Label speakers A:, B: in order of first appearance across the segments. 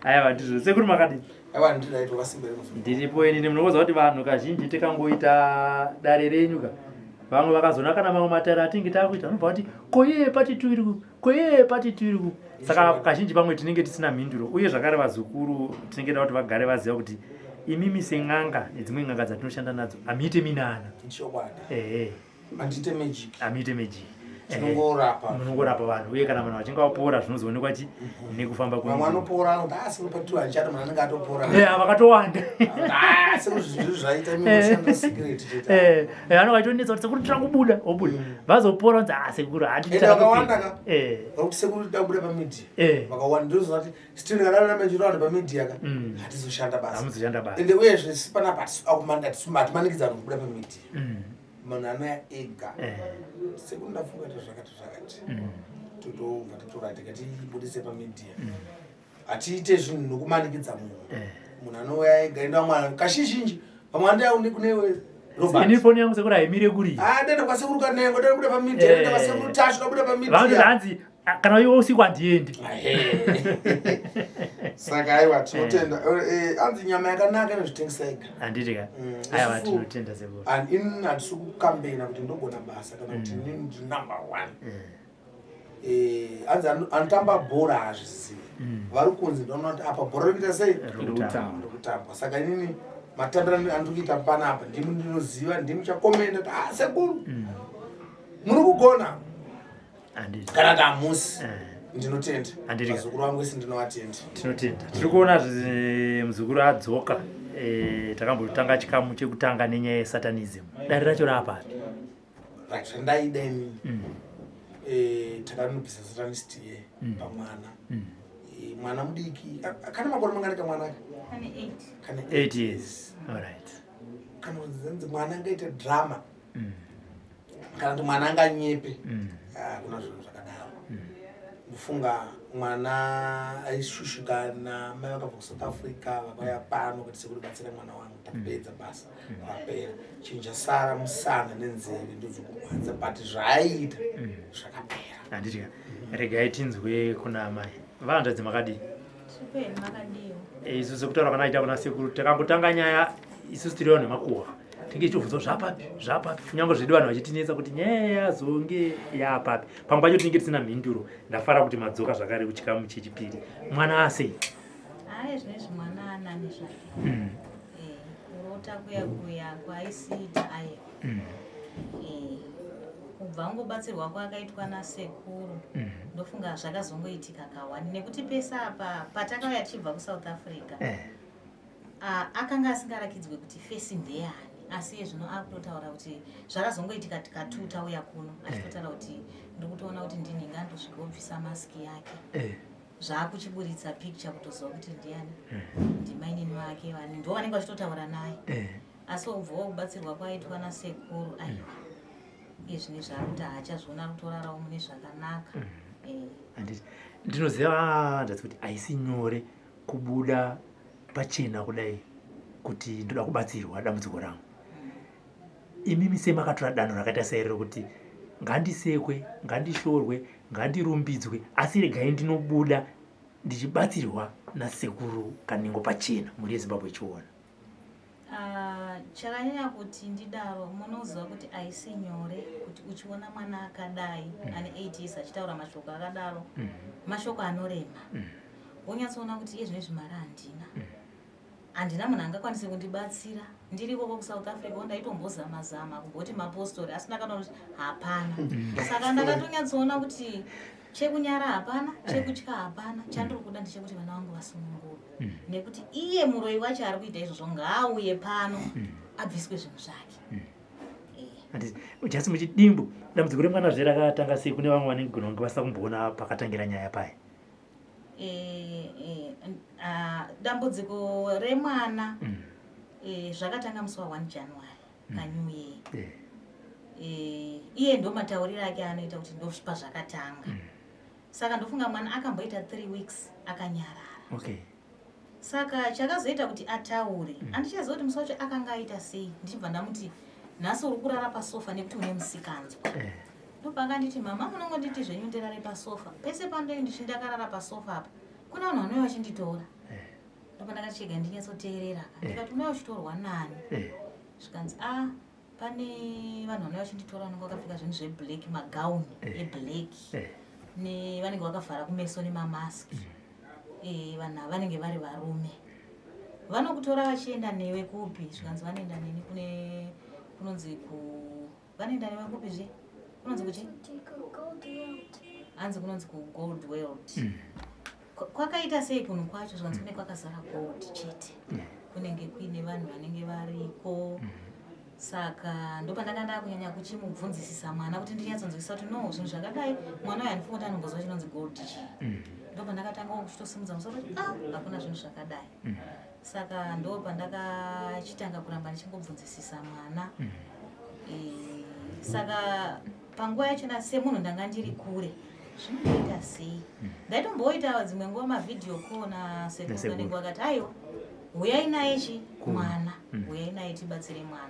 A: Aiwa, ndizvo. Sekuru, makadii?
B: Aiwa, ndiraito vasimbere muzuva.
A: Ndiripo inini. Munokoza kuti vanhu kazhinji tikangoita dare renyu ka, vamwe vakazoona kana mamwe matare atinge taakuita, vanobva vati, "Ko iye pati tuiri ku? Ko iye pati tuiri ku?" Saka kazhinji pamwe tinenge tisina mhinduro. Uye zvakare vazukuru tinenge da kuti vagare vaziva kuti imimi sen'anga nedzimwe n'anga dzatinoshanda nadzo hamuite minana.
B: Chokwadi.
A: Ehe.
B: Handite magic.
A: Hamuite magic.
B: Tinongorapa.
A: Munongorapa vanhu, uye kana vanhu vachinge vapora zvinozoonekwa chi nekufamba.
B: Vamwe anopora anoti, "Asi patiwa handichada." Munhu anenge atopora.
A: Vakatowanda.
B: Sekuru, zvinhu zvaita minoshanda secret chete.
A: Vanenge vachitonetsa kuti, "Sekuru, tira kubuda." Obuda, vazopora vanzi, "Ah, sekuru."
B: Ende vakawanda ka vakuti, "Sekuru, tida kubuda pamedia." Vakawanda. Ndozvati still kana ramba ndichiranda pamedia ka, hatizoshanda basa.
A: Hamuzoshanda basa.
B: Ende uyezve panapa hatimanikidza vanhu kubuda pamedia. Munhu anouya ega, "Sekuru, ndafunga ita zvakati zvakati." Totobva tatora tikatibudise pamedia. Hatiite zvinhu nokumanikidza munhu. Munhu anouya ega. Enda vamwe kazhinji vamwe andiya kune Robert.
A: Ini foni yangu, sekuru, haimire kuri.
B: Ah, denda kwasekuru Kanengo, denda kubuda pamedia, denda kwasekuru Tashu, dabuda
A: Vanoti
B: pamedia.
A: hanzi, "Ah, kana iwe usiku handiendi."
B: Saka aiwa, tinotenda. Anzi nyama yakanaka inozvitengesa ega.
A: Handiti ka? Aiwa, tinotenda, sekuru.
B: And ini handisi kukambena kuti ndogona basa kana kuti inini ndiri number one. Hanzi anotamba bhora haazvizivi. Vari kunzi ndaona kuti apa bhora rikuita sei?
A: Riri kutamba.
B: Riri kutambwa. Saka inini matambiro andiri kuita panapa ndimi ndinoziva, ndimi chakomenda kuti, "Ah, sekuru, muri kugona,"
A: Handiti.
B: kana kuti hamusi. Ndinotenda.
A: Handiti.
B: Vazukuru vangu vese ndinovatenda.
A: Tinotenda. Tiri kuona muzukuru adzoka. Takambotanga chikamu chekutanga nenyaya yesatanism. Dare racho raapapi?
B: Right, zvandaida inini, takanobvisa satanist ye pamwana. Mwana mudiki, kana makore mangani kamwana aka?
C: Kane 8.
B: Kane
A: 8 years, alright.
B: Kana kunzi mwana angaite drama kana kuti mwana anganyepe, ah, kuna zvinhu zvakadaro. Ndofunga mwana aishushikana, mai vakabva kuSouth Africa vakauya pano kuti, "Sekuru, batsira mwana wangu." Tapedza basa, rapera. Chinhu chasara musana nenzeve ndodzikurwadza, but zvaaiita zvakapera.
A: Handiti ka? Regai tinzwe kuna amai. Vahanzvadzi, makadii?
C: Supeni, makadiwo?
A: Isusu sekutaura kwanaita kuna sekuru, takangotanga nyaya isusu tiri vanhu vemakuhwa, tinge tichibvunzwa zvapapi zvapapi, kunyange zvedu vanhu vachitinetsa kuti nyaya yazonge yapapi. Pamwe pacho tinenge tisina mhinduro. Ndafara kuti madzoka zvakare kuchikamu chechipiri. Mwana asei?
C: Hayi, zvinezvi mwana anani zvake. Kurota kuya kuya kwaisiita, aiwa. Kubva angobatsirwa kwaakaitwa nasekuru, ndofunga zvakazongoitika kawani, nekuti pese apa patakauya tichibva kuSouth Africa, akanga asingarakidzwe kuti face ndeyani, asi iye zvino akutotaura kuti zvakazongoitika tikatu tauya kuno, achitotaura kuti, "Ndiri kutoona kuti ndinhinga." Andosvika obvisa masiki yake, zvaakuchiburitsa picture kutoziva kuti ndiani, ndimainini vake vani, ndo vanenge vachitotaura naye. Asi ubvawo kubatsirwa kwaitwa nasekuru, aiwa, iye zvine zvaari kuti haachazviona, ari kutorarawo mune zvakanaka.
A: Handiti ndinoziva ndati kuti haisi nyore kubuda pachena kudai kuti ndoda kubatsirwa dambudziko rangu. Imimi semakatora danho rakaita sairero kuti ngandisekwe, ngandishorwe, ngandirumbidzwe, asi regai ndinobuda ndichibatsirwa nasekuru Kanengo pachena, mhuri yeZimbabwe ichiona?
C: Ah, chakanyanya kuti ndidaro, munoziva kuti haisi nyore kuti uchiona mwana akadai ane 8 years achitaura mashoko akadaro, mashoko anorema, wonyatsoona kuti iye zvinezvi mari handina, handina munhu angakwanise kundibatsira. Ndiri ikoko kuSouth Africa ndaitombozama zama kumboti mapostori, asi ndakatoona kuti hapana. Saka ndakatonyatsoona kuti chekunyara hapana, chekutya hapana. Chandiri kuda ndechekuti vana vangu vasunungurwe, nekuti iye muroi wacho ari kuita izvozvo ngaauye pano abviswe zvinhu zvake.
A: Handiti just muchidimbu, dambudziko remwana zve rakatanga sei, kune vamwe vanenge gona kunge vasina kumboona pakatangira nyaya paya?
C: Ah, dambudziko remwana, zvakatanga musi wa1 January paNew Year. Iye ndo matauriro ake anoita kuti ndosvipa zvakatanga. Saka ndofunga mwana akamboita 3 weeks akanyarara. Saka chakazoita kuti ataure, handichaziva kuti musi wacho akanga aita sei. Ndichibva ndamuti, "Nhasi uri kurara pasofa nekuti une musikanzwa." Ndopakanditi, "Mama, munongonditi zvenyu ndirare pasofa. Pese pandoi ndichindakarara pasofa apa, kuna vanhu vanouya vachinditora." Ndopandakachega ndinyatsoteerera ka. Ndikati unouya uchitorwa nani? Zvikanzi a pane vanhu vanouya vachinditora vanenge vakapfeka zvinhu zveblack, magauni eblack, nevanenge vakavhara kumeso nemamask. Vanhu ava vanenge vari varume. Vanokutora vachienda newe kupi? Zvikanzi vanoenda neni kune kunonzi ku vanoenda newe kupi zve? Kunonzi kuchi? Hanzi kunonzi ku Gold World. Kwakaita sei kunhu kwacho? Zvikanzi kune kwakazara gold chete. Kunenge kuine vanhu vanenge variko. Saka ndopandanga ndakunyanya kuchimubvunzisisa mwana kuti ndinyatsonzwisisa kuti no, zvinhu zvakadai mwana uyu handifungi kuti anombozwa chinonzi gold chii. Ndopandakatanga kuchitosimudza musoro kuti ah, hakuna zvinhu zvakadai. Saka ndopandakachitanga kuramba ndichingobvunzisisa mwana. Saka panguva yachona semunhu ndanga ndiri kure, zvinomboita sei? Ndaitomboita dzimwe nguva mavideo call nasekuru.
A: Nasekuru.
C: Kanenge vakati aiwa, huyai naye chi mwana, huyai naye tibatsire mwana.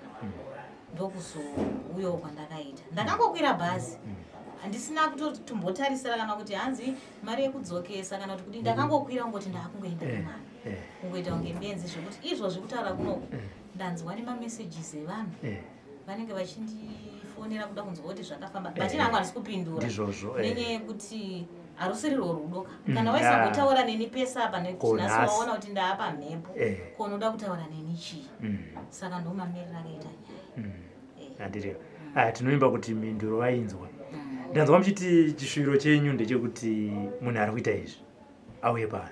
C: Ndokuzouyawo kwandakaita, ndakangokwira bhazi handisina kutotombotarisira kana kuti hanzi mari yekudzokesa kana kuti kudii. Ndakangokwira kungoti ndaakungoenda nemwana, kungoita kunge benzi, zvekuti izvozvi kutaura kunoku ndanzwa nemamessages evanhu vanenge vachindifonera kuda kunzwa kuti zvakafamba, but ini hangu handisi kupindura
A: Ndizvozvo.
C: nenyaya yekuti harusirirwo rudo ka. Kana waisambotaura neni pese apa, nekuti
A: Ko
C: nhasi
A: nhasi.
C: waona kuti ndaapa mhepo, ko unoda kutaura neni chii? Saka ndomamiriro akaita nyaya.
A: Handireva aya, tinoimba kuti mhinduro vainzwa. Ndanzwa muchiti chishuviro chenyu ndechekuti munhu ari kuita izvi auye pano.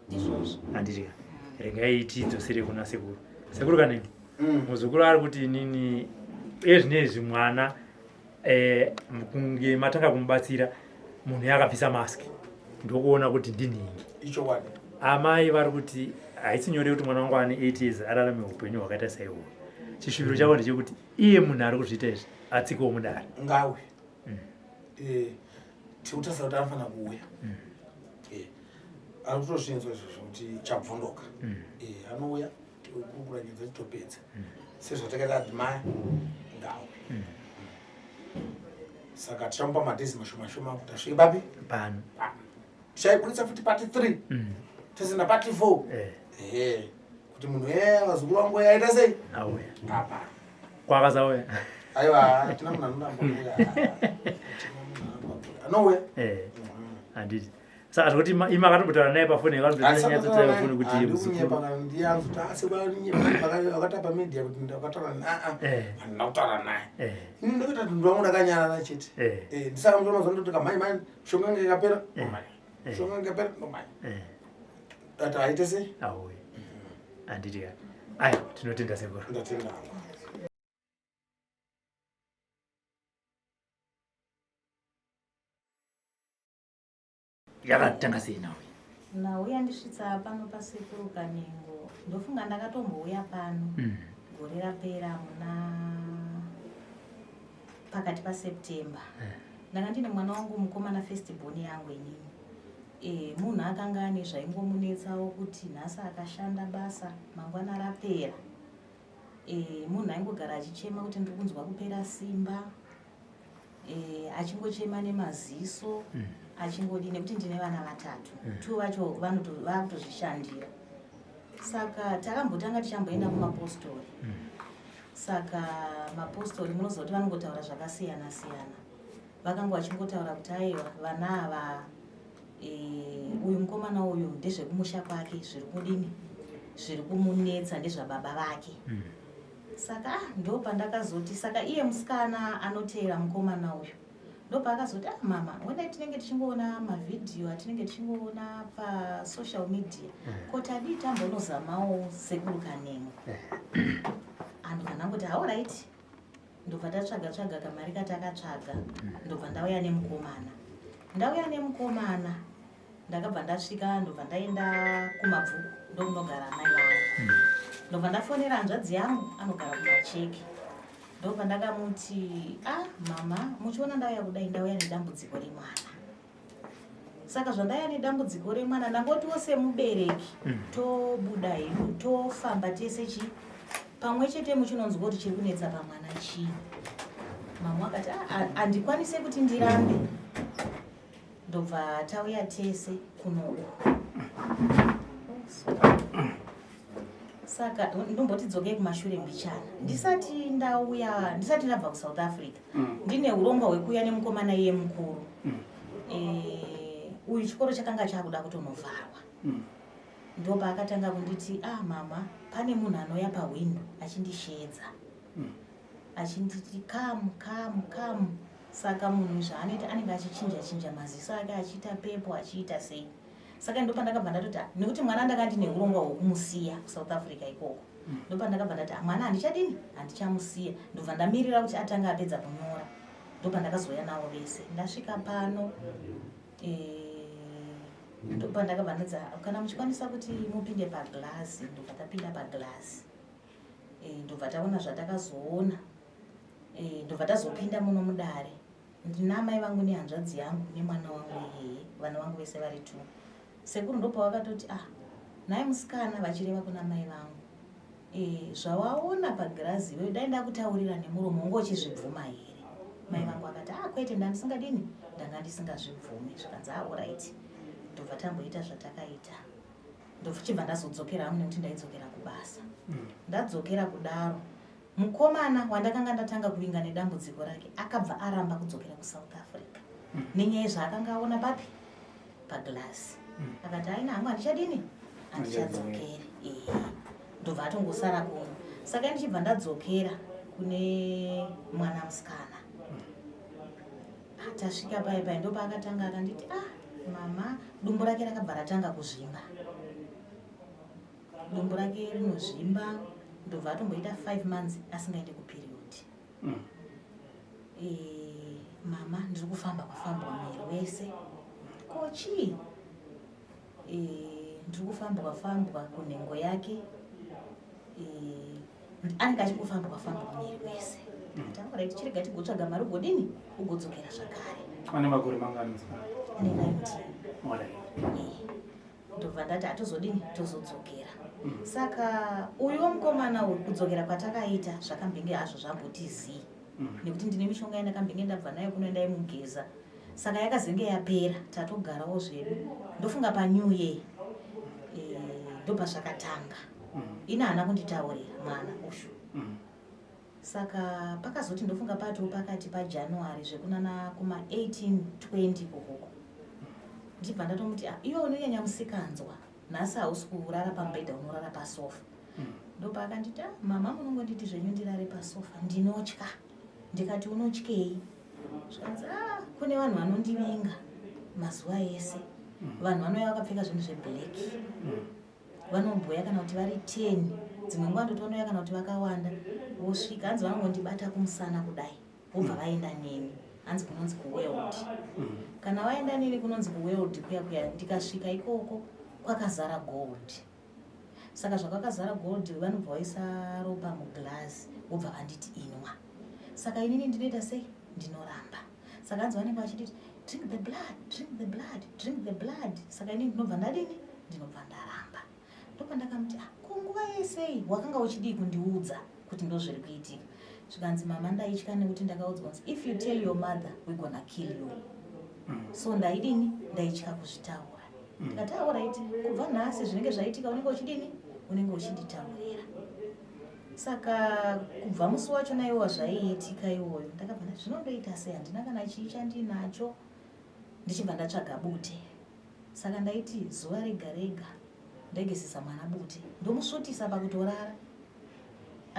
C: Ndizvozvo.
A: Handiti? Regai tidzosere kuna sekuru. Sekuru Kanenge, muzukuru ari kuti inini ezvinezvi mwana kunge matanga kumubatsira, munhu yakabvisa mask ndokuona kuti ndinhingi.
B: Ichokwadi.
A: Amai vari kuti haisi nyore kuti mwana wangu ane 8 years ararame upenyu hwakaita saihwo. Chishuviro chavo ndechekuti iye munhu ari kuzviita izvi atsikewo mudare.
B: Ngawe tikutarisa kuti anofanira kuuya. Ari kutozvinzwa izvozvo kuti chabvondoka. Anouya, tokurukura nyaya dzacho, topedza sezvatakaita Admire. Ngawe. Saka tichamupa madays mashoma shoma kuti asvike papi?
A: Pano.
B: Tichaibudisa futi part 3, tosenda part 4. Ehe, kuti munhu e vazukuru vangu yaita sei?
A: Auya.
B: Apa.
A: Kwakasauya.
B: Aiwa, hatina munhu anoramba kuuya. Hatina munhu anoramba kuuya. Anouya.
A: Handiti saka zvekuti imi akatombotaura naye pafoni, akatombonyatsotaura pafoni kuti muzukuru
B: Ndiyanzoti media kuti ndakataura aa, handina kutaura naye. Ini ndokuita tundu wangu ndakanyarara chete. Ndisaka mutomazuva ndoti kamhai mhai, mishonga yange ikapera ndomhanya, mishonga yange ikapera ndomhanya. Ati aite sei?
A: Auya, handiti ka? Aiwa, tinotenda sekuru.
B: Ndatenda hangu.
A: Yakatanga sei nawe?
C: Nhau yandisvitsa pano pasekuru Kanengo, ndofunga ndakatombouya pano gore rapera muna pakati paSeptember. Ndanga ndine mwana wangu mukomana, first born yangu inini. Munhu akanga ane zvaingomunetsawo kuti nhasi akashanda basa, mangwana rapera. Munhu aingogara achichema kuti ndiri kunzwa kupera simba, achingochema nemaziso, achingodii, nekuti ndine vana vatatu. Two vacho vakutozvishandira. Saka takambotanga tichamboenda kumapostori. Saka mapostori munoziva kuti vanongotaura zvakasiyana siyana. Vakanga vachingotaura kuti aiwa, vana ava, uyu mukomana uyu ndezvekumusha kwake zviri kudini, zviri kumunetsa ndezvababa vake. Saka ah, ndo pandakazoti saka iye musikana anoteera mukomana uyu, ndopaakazoti ah, mama, wena tinenge tichingoona mavhidhiyo atinenge tichingoona pasocial media, ko tadii tambonozamawo sekuru Kanengo? Anhu kana angoti alright, ndobva tatsvaga tsvaga kamari katakatsvaga, ndobva ndauya nemukomana. Ndauya nemukomana, ndakabva ndasvika, ndobva ndaenda kuMabvuku, ndokunogara amai vangu. Ndobva ndafonera hanzvadzi yangu anogara kuMacheke, ndobva ndakamuti ah, mama, muchiona ndauya kudai, ndauya nedambudziko remwana. Saka zvandauya nedambudziko remwana, ndangotiwo semubereki tobuda hedu, tofamba tese chi pamwe chete, muchinonzwa kuti chiri kunetsa pamwana chii. Mama akati "Ah, ah, handikwanise kuti ndirambe." Ndobva tauya tese kunoku. Saka ndomboti dzokei kumashure mbichana. Ndisati ndauya, ndisati ndabva kuSouth Africa. Ndine urongwa hwekuuya nemukomana iye mukuru. Uyu chikoro chakanga chakuda kutonovharwa. Ndopaakatanga kunditi, ah mama, pane munhu anouya pahwindo achindisheedza. Achinditi come, come, come. Saka munhu zvaanoita anenge achichinja chinja maziso ake, achiita pepo, achiita sei. Saka ndopandakabva ndatoti, ah, nekuti mwana ndanga ndine urongwa hwekumusiya kuSouth Africa ikoko. Ndopandakabva ndati, ah, mwana handichadini, handichamusiya. Ndobva ndamirira kuti atange apedza kunyora. Ndopandakazouya navo vese. Ndasvika pano, ndopandakabva ndadza, kana muchikwanisa kuti mupinde paglazi, ndobva tapinda paglazi. Ndobva taona zvatakazoona. Ndobva tazopinda muno mudare. Ndina amai vangu nehanzvadzi yangu nemwana wangu iyeye, vana vangu vese vari 2. Sekuru ndopavakatoti, ah, nhai musikana, vachireva kuna mai vangu. Zvawaona pagirazi iwewe dai ndakutaurira nemuromo unge uchizvibvuma here? Mai vangu akati, ah, kwete, ndandisingadini, ndanga ndisingazvibvumi. Zvikanzi, ah, alright. Ndobva tamboita zvatakaita. Ndochibva ndazodzokera hangu nekuti ndaidzokera kubasa. Ndadzokera kudaro, mukomana wandakanga ndatanga kuvinga nedambudziko rake akabva aramba kudzokera kuSouth Africa. Nenyaya yezvaakanga aona papi? Paglass. Akati aina hangu handichadini? Handichadzokeri. Ndobva atongosara kuno. Saka ndichibva ndadzokera kune mwana musikana. Tasvika pai pai ndopaakatanga akanditi, ah, mama, dumbu rake rakabva ratanga kuzvimba. Dumbu rake rinozvimba, ndobva atomboita 5 months asingaende kuperiod. Mama, ndiri kufamba kufambwa mwiri wese. Ko chii? Ndiri kufambwa fambwa kunhengo yake. Anenge achingofambwa fambwa mwiri wese. Taura tichirega tigotsvaga mari ugodini ugodzokera zvakare.
D: Ane makore mangani musikana?
C: Ane 19.
D: Alright.
C: Ndobva ndati hatozodini tozodzokera. Saka uyu mukomana uyu kudzokera kwatakaita zvakambenge hazvo zvamboti zii. Nekuti ndine mishonga yandakambenge ndabva nayo kunoenda yemugeza. Saka yakazenge yapera tatogarawo zvedu. Ndofunga pa New Year. Ndobva zvakatanga. Ina haana kunditaurira mwana ushu. Saka pakazoti ndofunga pato pakati paJanuary zvekunana kuma 1820 kokoko. Ndibva ndatomuti, ah, iwe unonyanya musikanzwa. Nhasi hausi kurara pamubhedha, unorara pasofa. Ndopaakanditi, ah, mama munongonditi zvenyu ndirare pasofa, ndinotya. Ndikati unotyei? Zvikanzi, ah, kune vanhu vanondivinga mazuva ese. Vanhu vanouya vakapfeka zvinhu zveblack. Vanomboya kana kuti vari 10, dzimwe nguva ndoti vanouya kana kuti vakawanda, vosvika hanzi vanongondibata kumusana kudai, vobva vaenda neni. Hanzi kunonzi kuworld. Kana vaenda neni kunonzi kuworld kuya kuya, ndikasvika ikoko kwakazara gold. Saka zvakakazara gold vanobva vaisa ropa muglass, vobva vanditi inwa. Saka inini ndinoita sei? Ndinoramba. Saka hanzi vanenge vachinditi drink the blood, drink the blood, drink the blood. Saka inini ndinobva ndadini? Ndinobva ndaramba. Ndopandakamuti, ah, ko nguva yesei wakanga uchidii kundiudza kuti ndozviri kuitika? Zvikanzi mama ndaitya nekuti ndakaudzwa kunzi if you tell your mother we gonna kill you. So ndaidini? Ndaitya kuzvitaura. Ndikati alright, kubva nhasi zvinenge zvaitika unenge uchidini? Unenge uchinditaurira. Saka kubva musi wacho naiwa zvaiitika iwoyo ndakabva ndati zvinondoita sei, handina kana chii chandinacho, ndichibva ndatsvaga bute. Saka ndaiti zuva rega rega ndaigezesa mwana bute ndomusvutisa pakutorara.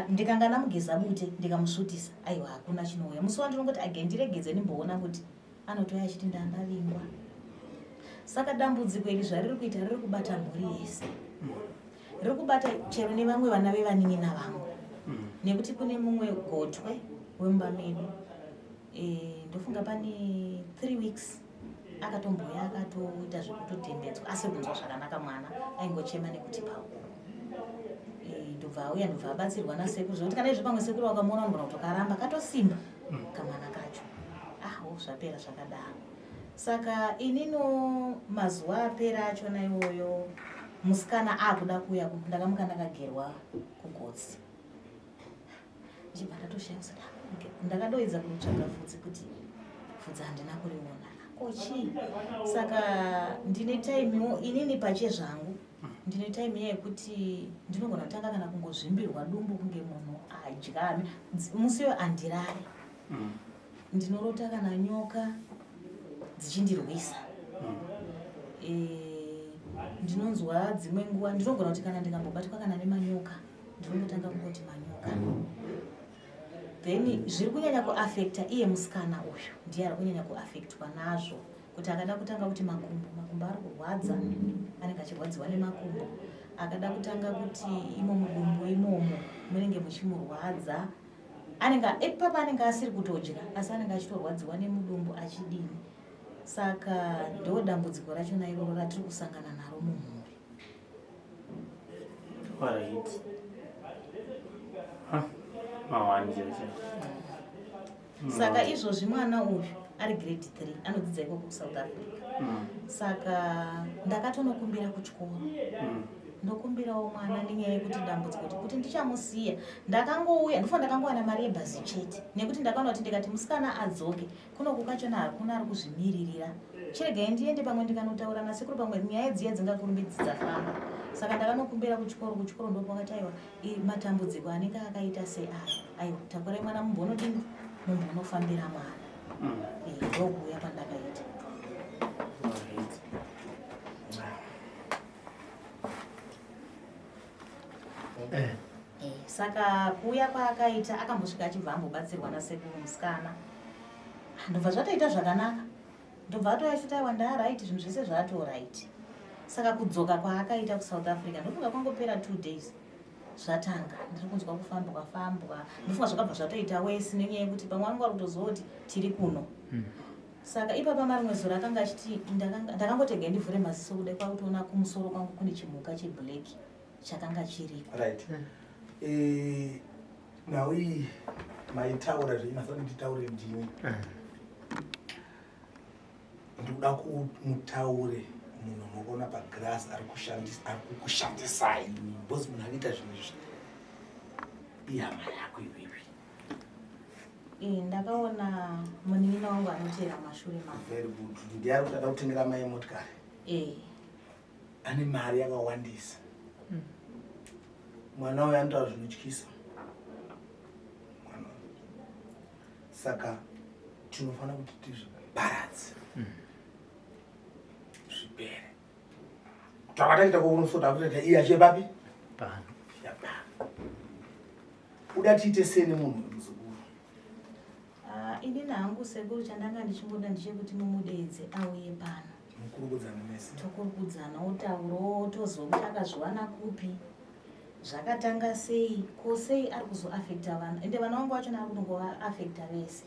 C: Ndikanga ndamugeza bute ndikamusvutisa, aiwa hakuna chinouya. Musi wandinongoti again ndiregedze ndimboona kuti anotouya achiti ndandavingwa. Saka dambudziko iri zvariri kuita riri kubata mhuri yese. Riri kubata chero nevamwe vana vevanin'ina vangu. Nekuti kune mumwe gotwe wemumba medu. Ndofunga pane 3 weeks akatomboya akatoita zvekutotembedzwa asiri kunzwa zvakanaka, mwana aingochema nekuti pauro. Ndobva auya ndobva abatsirwa nasekuru zvekuti kana izvo pamwe sekuru vakamuona vanogona kutokaramba katosimba kamwana kacho. Ah, zvapera zvakadaro. Saka inino mazuva apera achona iwoyo musikana akuda kuuya, ndakamuka ndakagerwa kugotsi. Ndichibva ndatoshaya kusati ndakadoedza kunotsvaga vhudzi kuti vhudzi handina kuriona. Ko chii? Saka ndine taimewo inini pache zvangu. Ndine time iya yekuti ndinogona kutanga kana kungozvimbirwa dumbu kunge munhu adya. Musi uyo handirari. Ndinorota kana nyoka dzichindirwisa. Ndinonzwa dzimwe nguva ndinogona kuti kana ndikambobatwa kana nemanyoka ndinongotanga kungoti manyoka. Then zviri kunyanya kuafekta iye musikana uyu ndiye ari kunyanya kuafektwa nazvo, kuti akada kutanga kuti makumbo, makumbo ari kurwadza, anenge achirwadziwa nemakumbo. Akada kutanga kuti imo mudumbu imomo munenge muchimurwadza, anenge ipapa anenge asiri kutodya asi anenge achitorwadziwa nemudumbu achidini. Saka ndo dambudziko rachona iroro ratiri kusangana naro mumhuri.
D: Alright. Mawani chaicho.
C: Saka izvozvi mwana uyu ari grade 3 anodzidza ikoko kuSouth Africa. Saka ndakatonokumbira kuchikoro. Ndokumbirawo mwana nenyaya yekuti dambudziko kuti ndichamusiya. Ndakangouya, ndofanira ndakangowana mari yebhazi chete. Nekuti ndakaona kuti ndikati musikana adzoke, kunoku kachona hakuna ari kuzvimiririra. Chiregai ndiende pamwe ndikanotaura nasekuru pamwe nyaya dziya dzingakurumbidzi dzafamba. Saka ndakanokumbira kuchikoro, kuchikoro ndopakati aiwa matambudziko anenge akaita seaya. Aiwa takurai mwana mumbonodini, mumbonofambira mwana. Ndokuuya pandakaita. Saka kuuya kwaakaita akambosvika achibva ambobatsirwa nasekuru musikana. Ndobva zvatoita zvakanaka. Ndobva atouya achiti aiwa ndaaright, zvinhu zvese zvatoright. Saka kudzoka kwaakaita kuSouth Africa ndofunga kwangopera 2 days zvatanga. Ndiri kunzwa kufambwa fambwa. Ndofunga zvakabva zvatoita wesi nenyaya yekuti pamwe vanenge vari kutoziva kuti tiri kuno. Saka ipapa marimwe zuro akanga achiti ndakangotega ndivhure maziso kudai kwakutoona kumusoro kwangu kune chimhuka cheblack chakanga chiriko.
B: Right. Nhau iyi maitaura zvenyu, nditaure ndini. Ndikuda kumutaure munhu unoona pagrass ari kukushandisai because munhu anoita zvinhu izvi ihama yako iwewe.
C: Ndakaona munin'ina wangu anoteera mashure mangu.
B: Very good. Ndiye ari kuda kutengera mai motikari. Ane mari yakawandisa. Mwana uyu anotaura zvinotyisa. Mwana uyu. Saka tinofanira kuti tizviparadze. Zvipere. Takataita kunosoda kutoita iye achiye papi?
A: Pano.
B: Yapano. Uda tiite sei nemunhu muzukuru?
C: Inini hangu sekuru chandanga ndichingoda ndechekuti mumudeedze auye pano.
B: Mukurukudzana mese.
C: Tokurukudzana otaurawo toziva kuti akazviwana kupi. Zvakatanga sei, ko sei ari kuzoafekta vana. Ende vana vangu vachona ari kutongovaafekta vese.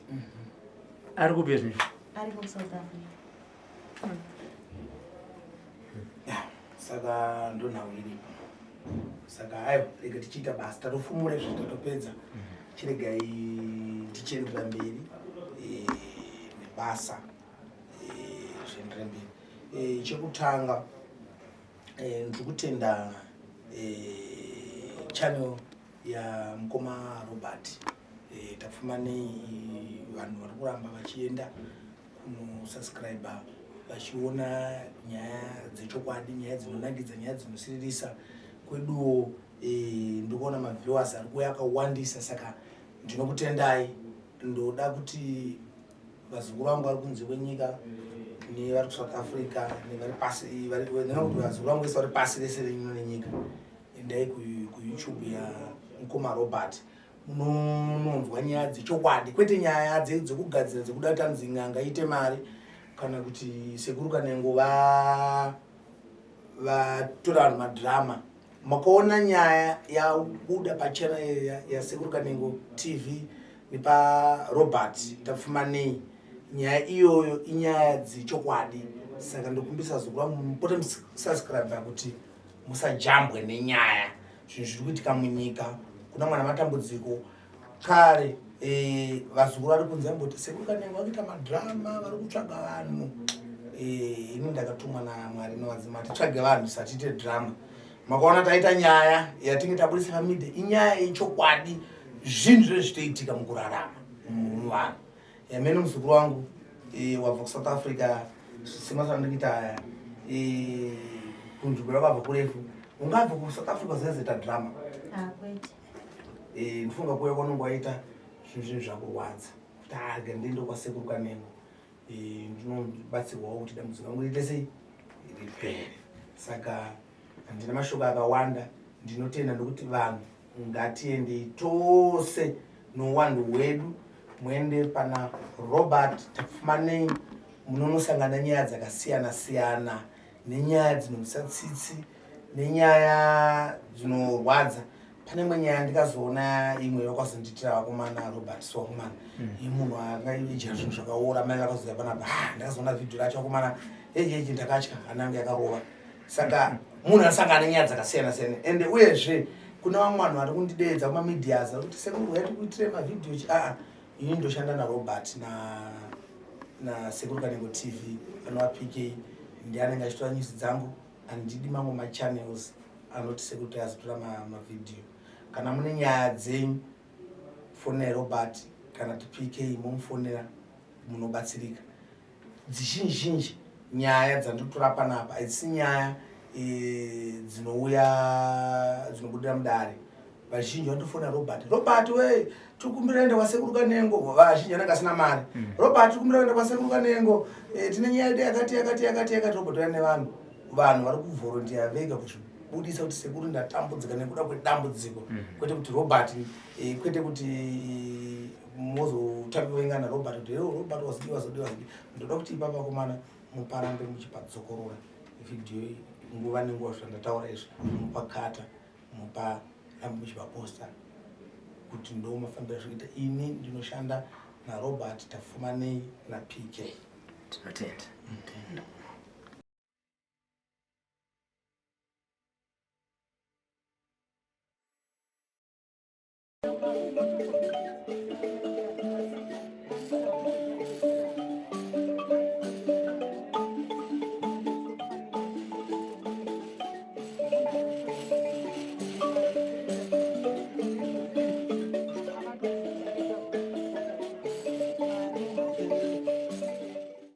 A: Ari kupi izvi?
C: Ari kuSouth Africa.
B: Saka ndonhau iripo. Saka aiwa rega tichiita basa, tatofumura izvi tatopedza. Chiregai tichienderera mberi nebasa. Zvienderere mberi. Chekutanga ndiri kutenda channel ya mukoma Robert. Tapfumanei vanhu vari kuramba vachienda kunosubscribe vachiona nyaya dzechokwadi, nyaya dzinonakidza, nyaya dzinosiririsa. Kweduwo ndikuona maviewers ari kuuya akawandisa, saka ndinokutendai. Ndoda kuti vazukuru vangu vari kunze kwenyika nevari kuSouth Africa nevari pasi, ndinoti vazukuru vangu vese vari pasi rese rino renyika, endai kuYouTube ya mukoma Robert, munonzwa nyaya dzechokwadi, kwete nyaya dzekugadzira dzekuda kuti anzi n'anga iite mari kana kuti sekuru Kanengo vatora vanhu madrama. Makaona nyaya yabuda pachena ya Sekuru Kanengo TV nepa Robert Tapfumanei, nyaya iyoyo inyaya dzechokwadi. Saka ndokumbisa zukuru vangu mupote musubscribe kuti musajambwe nenyaya. Zvinhu zviri kuitika munyika, kuna mwana matambudziko. Kare vazukuru vari kunze vamboti Sekuru Kanengo vakuita madrama, vari kutsvaga vanhu. Ini ndakatumwa naMwari nevadzima titsvage vanhu tisatiite drama. Makaona taita nyaya yatinge tabudisa pamedia, inyaya yechokwadi, zvinhu zvese zvitoitika mukurarama muvanhu. Mene muzukuru wangu wabva kuSouth Africa, semasana ndikuita aya, kunzvimbo yakabva kurefu. Ungabve kuSouth Africa uzazoita drama.
C: Ah, kwete.
B: Eh, ndifunga kuuya kwaunenge waita zvinhu zvinhu zvakurwadza kuti arga ndiende kwasekuru Kanengo, eh, ndinobatsirwawo kuti dambudziko rangu riite sei, ripere. Saka handina mashoko akawanda, ndinotenda nokuti vanhu ngatiendei tose nouwandu hwedu, muende pana Robert Tapfumanei, munonosangana nyaya dzakasiyana siyana nenyaya dzinomisa tsitsi nenyaya dzinorwadza. Pane imwe nyaya ndikazoona imwe vakazondiitira vakomana Robert, so vakomana yemunhu akaidya zvinhu zvakaora, mai vakazouya panapa. Ah, ndakazoona vhidhio racho vakomana, hejeje, ndakatya, hana yangu yakarova. Saka munhu anosangana nenyaya dzakasiyana siyana. Ende uyezve kune vamwe vanhu vari kundideedza kumamedias vari kuti sekuru uyai tikuitire mavhidhio chi aa, ini ndoshanda naRobert naSekuru Kanengo TV, anova PK, ndiye anenge achitora news dzangu. Handidi mamwe machannels anoti sekuru tayazotora mavhidhiyo. Kana mune nyaya dzenyu, fonai Robert kana ti PK, momufonera, munobatsirika. Dzizhinji zhinji nyaya dzandinotora panapa hadzisi nyaya dzinouya dzinobudira mudare. Vazhinji vanotofona Robert, Robert we, tikumbira ende kwasekuru Kanengo. Vazhinji vanenge asina mari. Robert, tikumbira ende kwasekuru Kanengo, tine nyaya yedu yakati yakati yakati yakati. Robert uya nevanhu, vanhu vari kuvolontiya vega kuzvibudisa kuti sekuru ndatambudzika nekuda kwedambudziko. Kwete kuti Robert, kwete kuti mozotanga kuvengana Robert kuti "Yo, Robert wazidi wazodi wazidi." Ndoda kuti ipapa vakomana muparambe muchipadzokorora vhidhiyo iyi nguva nenguva zvandataura izvi, mupakata, muparambe muchipaposta kuti ndo mafambiro azvikuita. Ini ndinoshanda naRobert Tafumanei naPK.
A: Tinotenda.